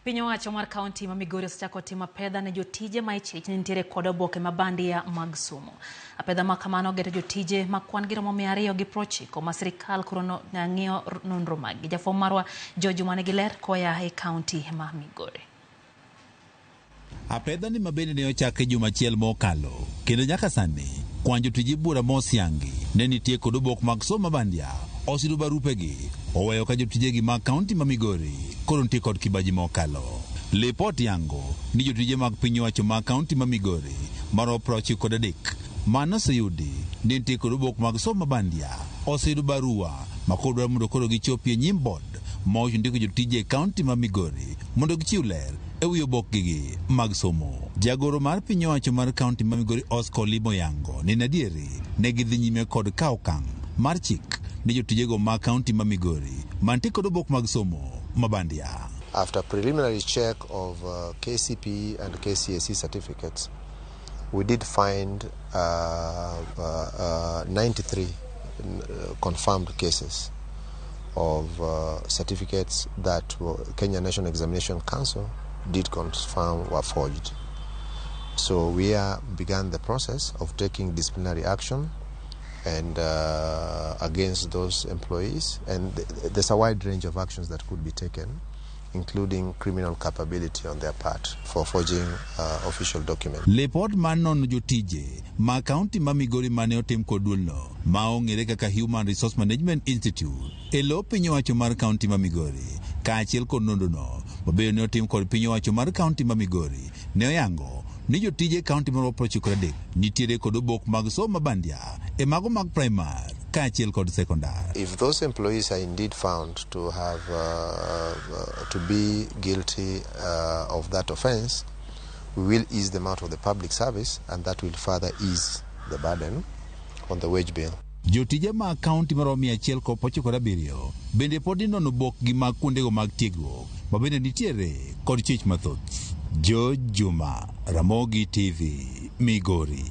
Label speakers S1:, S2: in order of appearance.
S1: Piny owacho mar kaunti ma Migori osechako timo apedha ne jotije ma ichich ni nitiere kod oboke ma bandia mag somo. Apedha ma kamano geto jotije ma kwan gi romo 290 ma sirikal koro ng'iyo nonro maggi. Jafwambo marwa George Juma nigi ler koya e kaunti ma Migori.
S2: Apedha ni mabende ne ochak e juma achiel mokalo kendo nyaka sani kwan jotije buora mosiangi ne nitie kod obok mag somo mabandia osiro barupegi oweyo ka jotijegi mag kaunti ma Migori koro nitie kod kibaji mokalo. Lipot yango ni jotije mag piny owacho mag kaunti ma Migori maromo 93 mane oseyudi ni nitie kod obok mag somo mabandia oseyudo barua ma koro dwaro mondo koro gichopi e nyim board ma ocho ndiko jotije e kaunti ma Migori mondo gichiw ler e wi obokgigi mag somo. Jagoro mar piny owacho mar kaunti ma Migori Oscar Olimo yango ni nadieri ne gidhi nyime kod kawo okang' mar chik ne jotijego mag kaunti ma Migori mantie kod obok mag somo mabandia.
S3: After preliminary check of KCPE and KCSE certificates, we did find 93 confirmed cases of certificates that Kenya National Examination Council did confirm were forged. So we began the process of taking disciplinary action and against those employees, and there's a wide range of actions that could be taken, including criminal culpability on their part for forging official documents.
S2: Lipot mar nono jotije ma kaunti ma Migori mane otim kod duolno ma ong'ere kaka Human Resource Management Institute e lo piny owacho mar kaunti ma Migori kaachiel kod nonrono mabende ne otim kod piny owacho mar kaunti ma Migori ne oyango ni jotije kaunti maromo 93 nitiere kod obok mag somo mabandia e mago mag primar kaachiel kod sekondar.
S3: If those employees are indeed found to have to be guilty of that offense, we will ease them out of the public service, and that will further ease the burden on the wage bill.
S2: Jotije mag kaunti maromo 197 bende pod inono bokgi mag kuondego mag tiegruok ma bende nitiere kod chich mathoth. George Juma, Ramogi TV, Migori.